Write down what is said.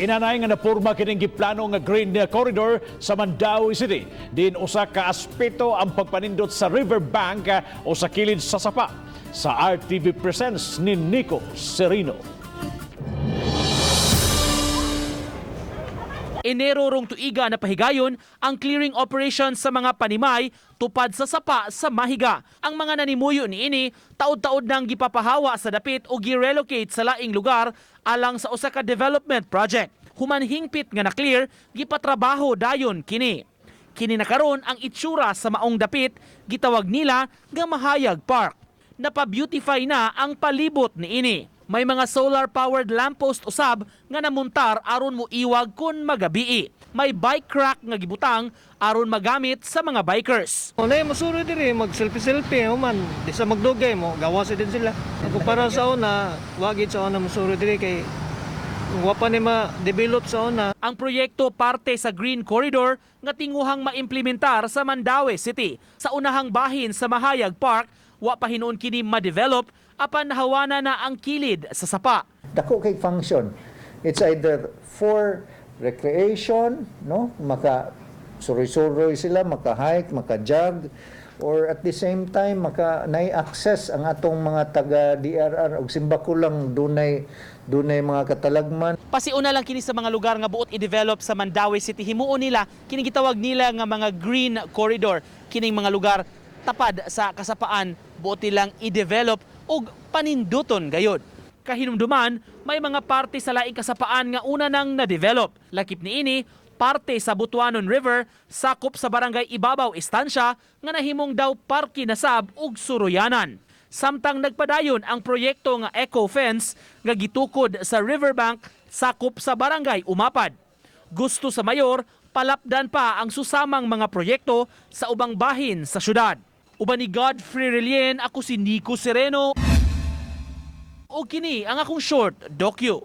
Hinanay nga napurma kining giplano nga Green Corridor sa Mandaue City. Din usa ka aspeto ang pagpanindot sa riverbank o sa kilid sa sapa. Sa RTV Presents ni Nico Serino. Enero rong tuiga na pahigayon ang clearing operation sa mga panimay tupad sa sapa sa Mahiga. Ang mga nanimuyo niini taod-taod nang gipapahawa sa dapit o gi-relocate sa laing lugar alang sa usa ka development project. Human hingpit nga na-clear, gipatrabaho dayon kini. Kini na karon ang itsura sa maong dapit, gitawag nila nga Mahayag Park. Napa-beautify na ang palibot niini. May mga solar-powered lamppost usab nga namuntar aron mo iwag kun magabii. May bike rack nga gibutang aron magamit sa mga bikers. Unay masuro diri mag selfie selfie human di sa magdugay mo gawas din sila. Kumpara sa una, wagid sa una masuro diri kay wa pa ni ma-develop sa una. Ang proyekto parte sa Green Corridor nga tinguhang maimplementar sa Mandaue City. Sa unahang bahin sa Mahayag Park, wa pa hinuon kini ma-develop apan nahawana na ang kilid sa sapa. Dako kay function. It's either for recreation, no? Maka suroy-suroy sila, maka-hike, maka-jog, or at the same time maka nay access ang atong mga taga DRR og simbako lang dunay dunay mga katalagman. Pasiuna lang kini sa mga lugar nga buot i-develop sa Mandaue City. Himuon nila kini gitawag nila nga mga green corridor, kining mga lugar tapad sa kasapaan buot nilang i-develop og paninduton gayod. Kahinumduman, may mga parte sa laing kasapaan nga una nang na-develop. Lakip niini, parte sa Butuanon River, sakop sa Barangay Ibabaw, Estancia, nga nahimong daw parke na sab ug suruyanan. Samtang nagpadayon ang proyekto nga Eco Fence nga gitukod sa riverbank sakop sa Barangay Umapad. Gusto sa mayor, palapdan pa ang susamang mga proyekto sa ubang bahin sa syudad. Uban ni Godfrey Relien, ako si Nico Sereno. O kini ang akong short docu.